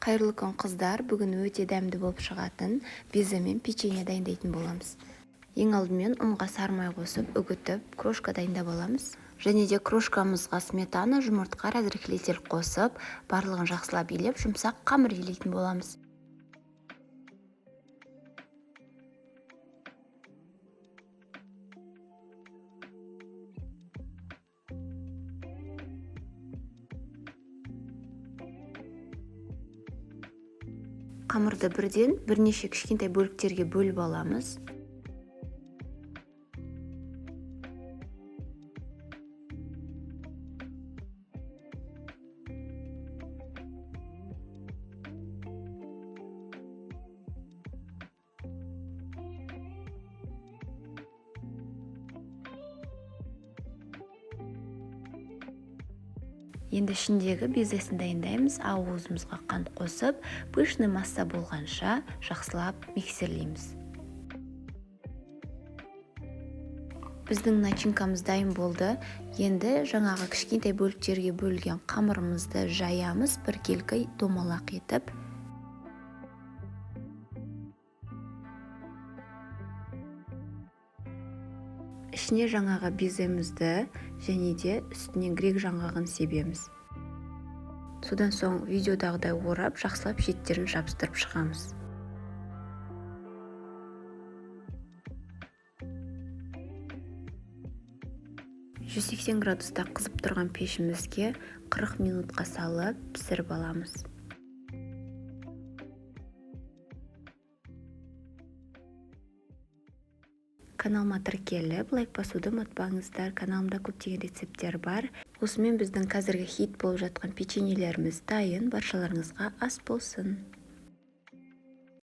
Қайырлы күн, қыздар! Бүгін өте дәмді болып шығатын безе мен печенье дайындайтын боламыз. Ең алдымен ұнға сары май қосып, үгітіп, крошка дайындап аламыз. Және де крошкамызға сметана, жұмыртқа, разрыхлитель қосып, барлығын жақсылап илеп, жұмсақ қамыр илейтін боламыз. Қамырды бірден бірнеше кішкентай бөліктерге бөліп аламыз. Енді ішіндегі безесін дайындаймыз. Ауызымызға қант қосып, пышный масса болғанша жақсылап миксерлейміз. Біздің начинкамыз дайын болды. Енді жаңағы кішкентай бөліктерге бөлген қамырымызды жаямыз біркелкі домалақ етіп. Ішіне жаңағы беземізді және де үстіне грек жаңғағын себеміз. Содан соң видеодағыдай орап, жақсылап шеттерін жабыстырып шығамыз. 180 градуста қызып тұрған пешімізге 40 минутқа салып пісіріп аламыз. Каналыма тіркеліп, лайк басуды ұмытпаңыздар. Каналымда көптеген рецепттер бар. Осымен біздің қазіргі хит болып жатқан печеньелеріміз дайын. Баршаларыңызға ас болсын!